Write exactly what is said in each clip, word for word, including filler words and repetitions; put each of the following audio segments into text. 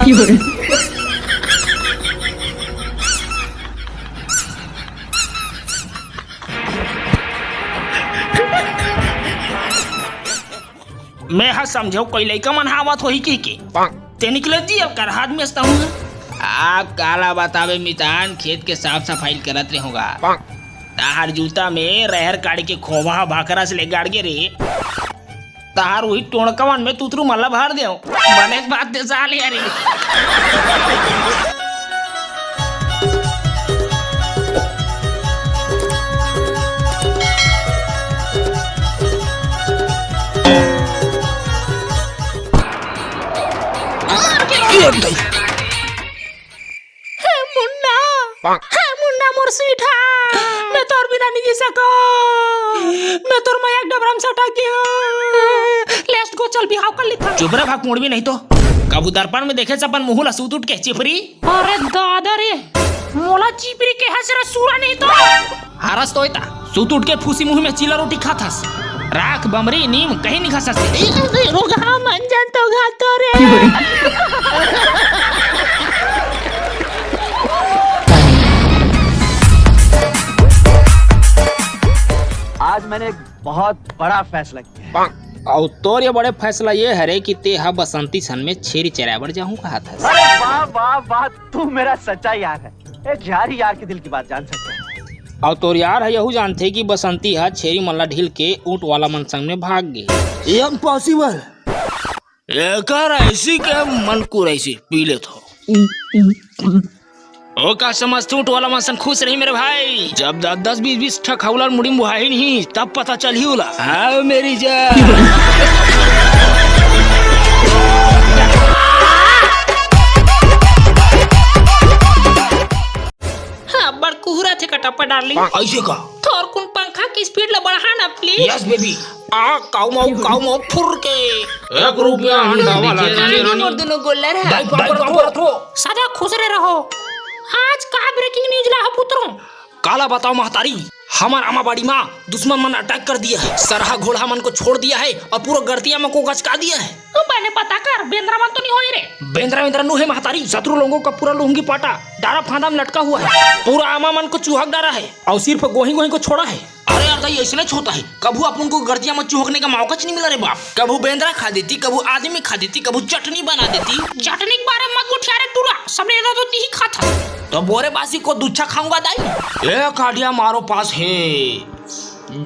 मैं ह समझेंव कोई लइका मन ह आवत होही कहिके। ते निकले जी, अब कर हाथ में हंसता हूँ। आप काला बतावे मितान, खेत के साफ सफाई करत रहोगा। ताहर जूता में रहर काढ़ के खोवा भाखरा से ले गाड़ गे रे। ताहर उही टोड़कवन में तुतरू मल्ला भर देव। बने बात दे साले अरे। हे मुन्ना, हे मुन्ना मोर सीठा, मैं तोर बिना नहीं जी सको। मैं तोर मया के डबरा में सटा के हूँ। Let's go, चल बिहाव कर लेथन। चुप रह भाग मुड़वी, नहीं तो कभू दर्पण में देखे से अपन मुंह ला सूत उठ के चिपरी। अरे दादा रे, मोला चिपरी के हंस रे सूरा नहीं तो। हरस तो एता, सूत उठ के फूसी मुंह में चीला रोटी खाथस। राख, बमरी, नीम कहीं नहीं खा सकते। रोगहा मन जन तो घातो रे। आज मैंने एक बहुत बड़ा फैसला किया है। अउ तोर ये बड़े फैसला ये हरे कि ते ह बसंती सन में छेरी चराए बर जाहूं कहत हस। अरे वाह, वाह, वाह, तू मेरा सच्चा यार है। ए, यार ही यार के दिल की बात जान सकता है। अउ तोर यार ह यहू जानथे कि बसंती ह छेरी मन ला ढील के ऊंट वाला मन संग में भाग गे। Impossible। एकर ऐसी के मन कुरैसी पी लेत हो। ओ का समझ तू, ऊंट वाला मन संग खुश रही मेरे भाई। जब दस दस बीस बीस ठक हौला मुड़ी मुहाही नहीं, तब पता चलही ओला। हाँ मेरी जान। हाँ, बड़ कुहरा थे कटप्पा डार्लिंग। ऐसे का? थोरकुन पंखा के स्पीड ला बढ़ा ना प्लीज। Yes baby. आ काऊ माऊ काऊ माऊ फुर के। एक रुपया अंडा वाला चेरी रानी। मोर दोनों गोल्लर है। दाई पापड़ थो। सदा खुश रहे रहो। आज का ब्रेकिंग न्यूज ला हो पुत्रों? काला बताओ महतारी, हमर आमाबाड़ी मा दुश्मन मन अटैक कर दिया है, सरहा घोड़हा मन को छोड़ दिया है और पूरा गरतिया मन को गचका दिया है। ओ बने पता कर, बेंदरा मन तो नहीं होई रे। बेंदरा वेंदरा नु है महतारी, शत्रु लोगों का पूरा लुंगी पाटा डारा फांदा में लटका हुआ है, पूरा आमा मन को चुहक डारा है और सिर्फ गोही गोही को छोड़ा है। अरे यार दाई, ऐसे नहीं होता है, कभू अपन को गरतिया में चुहकने का मौका च नहीं मिला रे बाप। कभू बेंदरा खा देती, कभू आदमी खा देती, कभू चटनी बना देती। चटनी के बारे में मत उठिया रे टूरा, सबले ज्यादा तो तीही खाता। तो बोरे बासी को दुच्छा खाऊंगा दाई। ए काडिया मारो पास है,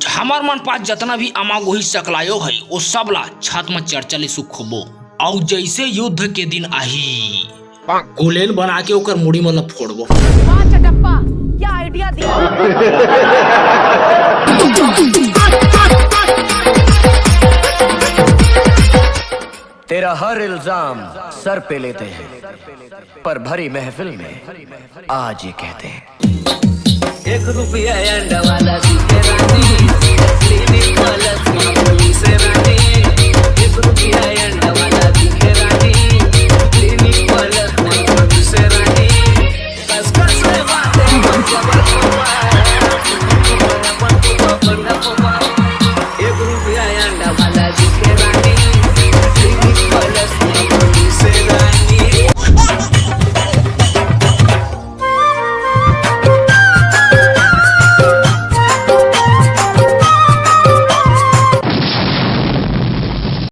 हमर मन पास जतना भी अमा गोही सकलायो है, वो सब ला छत में चर्चा ले सुखबो। अउ जैसे युद्ध के दिन आही, गुलेल बना के ओकर मुड़ी मन ला फोड़बो। वाह चटप्पा, क्या आइडिया दिया। तेरा हर इल्जाम सर पे लेते हैं, पर भरी महफिल में आज ये कहते हैं। एक रुपया अंडा वाला दीजिए रानी।